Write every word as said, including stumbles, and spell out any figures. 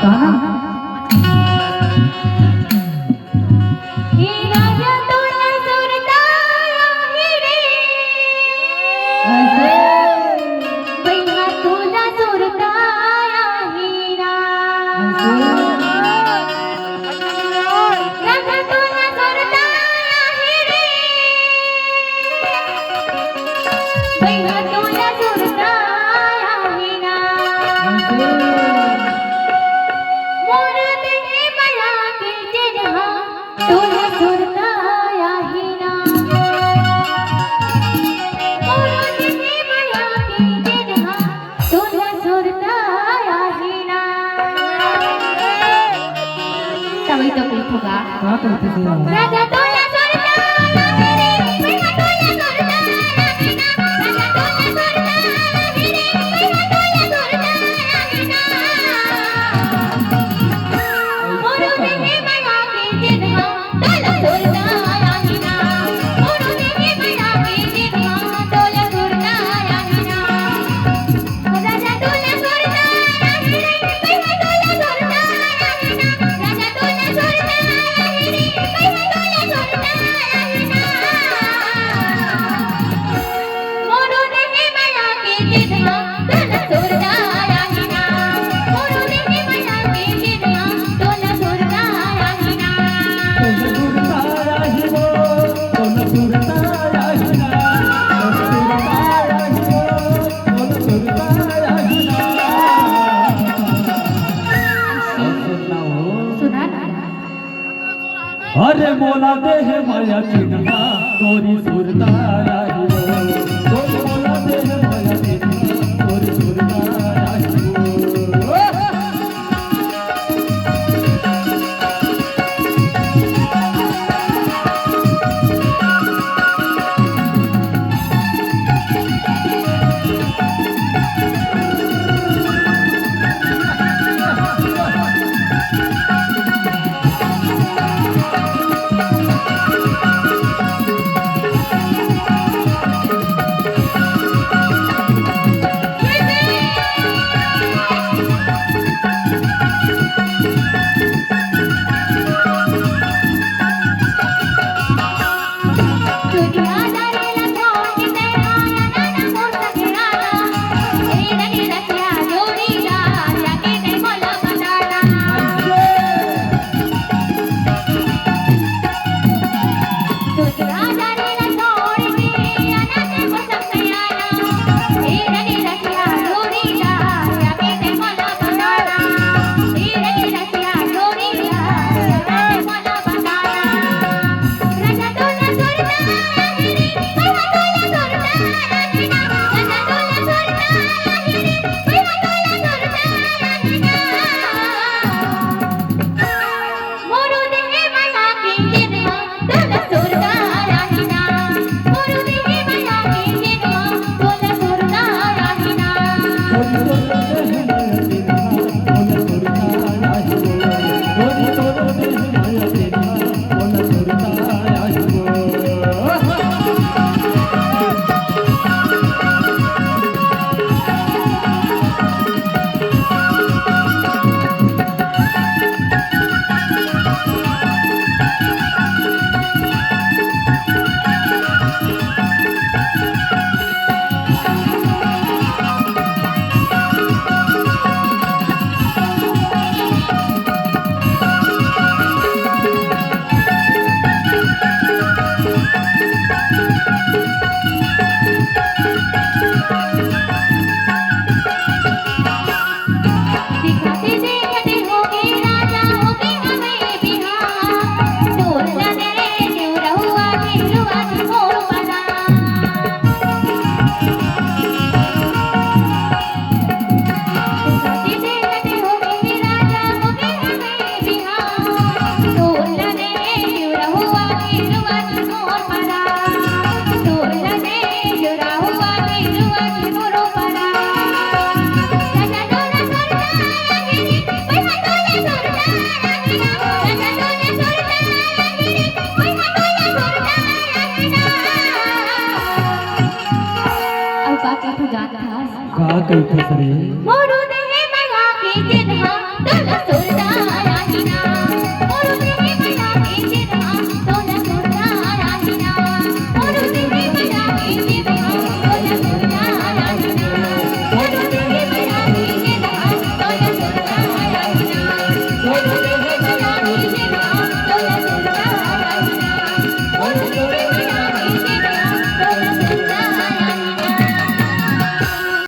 गाना। हे राजा तोला सुरता आही रे। ऐसे। बइहा तोला सुरता आही ना। ऐसे। राजा तोला सुरता आही रे। बइहा तोला सुरता आही ना। ऐसे। मोर देहे मया के चिन्हा तोला सुरता आही ना। मोर देहे मया के चिन्हा तोला सुरता आही ना। तभी तो कुछ होगा। का करते थे? राजा तोला सुरता आही रे, भैया तोला सुरता आही ना। राजा तोला सुरता आही रे, भैया तोला सुरता आही ना। मोर देहे मया के चिन्हा तोला सुरता आही ना। मोर देहे मया के चिन्हा तोला सुरता आही ना। राजा तोला सुरता आही रे, भैया तोला सुरता आही ना। राजा तोला सुरता आही रे, भैया तोला सुरता आही ना। मोर देहे मया के चिन्हा तोला सुरता आही ना। मोर देहे मया के चिन्हा तोला सुरता आही ना। तोला सुरता आही वो, तोला सुरता आही ना। तोला सुरता आही वो, तोला सुरता आही ना। सुनना हो। सुना ना। अरे मोला देहे मया चिन्हा तोरी सुरता आही वो। तोरी मोला देहे मया चिन्हा तोरी सुरता आही वो। अउ का कहिथे जानत हस? का कहिथे रे? मोरू देहे मया के चिन्हा, तोला